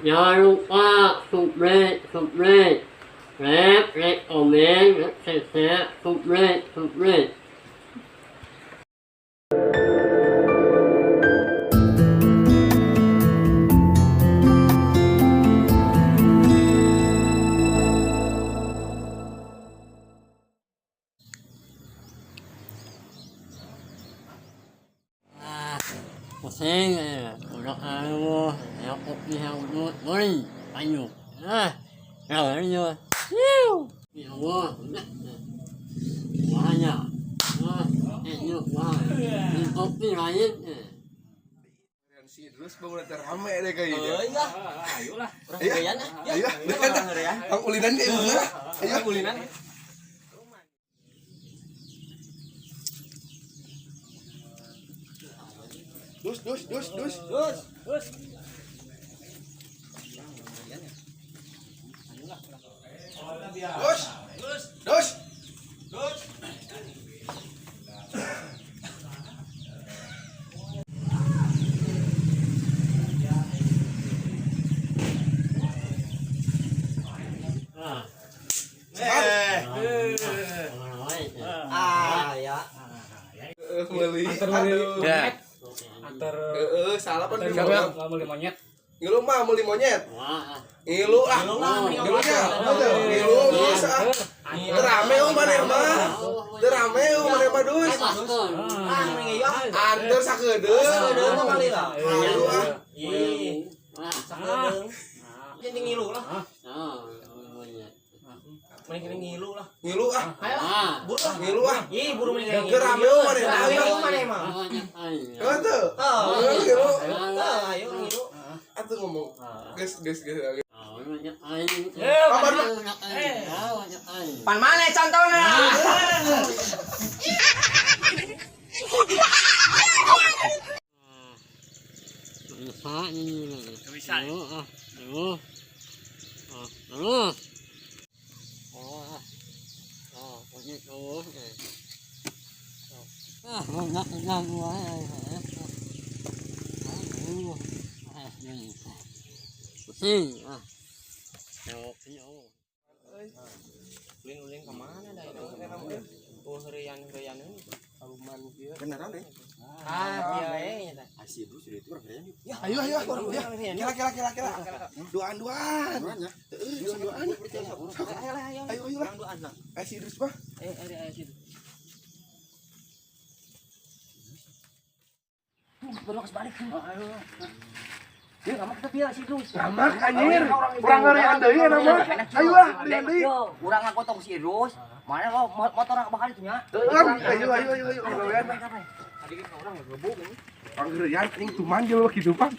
Jangan lupa subscribe, like, komen, share, subscribe. Pusing, udah ayo, kopi yang udah, ayo, ayo, ya Allah, banyak, kopi lain. Si Idrus bangun rame deh kayaknya. Iya, ayolah. Orang Iya, iya. Ang ulinan deh, ayo ulinan. Dus, dus, dus, dus. Dus, dus. Dus. Dus. Dus. Ah, ya. Meuli. Ya. Antar Salah pan nggak beli monyet. Ngilu mah meuli monyet. Ngilu ah. Ngilu nya. Ngilu bisa. Teu rame eueuh maneh mah. Teu rame eueuh maneh mah dus. Ah, mending ieu. Anter sakedeung. Sakedeung mah kali lah. Ngilu ah. Ih, sakedeung. Jadi ngilu lah. Mending ngilu lah. Ngilu ah. Ayo lah, buru lah. Ngilu ah. Ih, buru mending ngilu. Teu rame eueuh maneh mah. Rame eueuh maneh mah. Heuh teu. Heuh, Ngilu. ayo ngilu. Atuh ngomong. Geus, geus, geus. Pan mana contohna? Bisa ini. Ulin-ulin kemana dah itu? Oh, heureyan-heureyan ini. Beneran deh. Ah, iya eh. Si Idrus sudah itu orang keren. Ya, ayo ayo ayo. Kira kira kira kira. Duaan duaan. Heeh, duaan duaan. Ayo lah, ayo. Ayo ayo lah. Duaan lah. Eh si Idrus mah. Eh, ayo situ. Baru balik. Ayo. Dia ngamak tapi ya si Idrus. Ngamak anjir. Urang ngeurean deui eta mah. Ayo lah, ngeurean deui. Urang ngagotong si Idrus. Mana lo motor bakal itu nya? Ayo ayo ayo ayo ngeurean. Tadi kan orang ngegebuk ini. Urang ngeurean anjing tuman jelema kitu pan.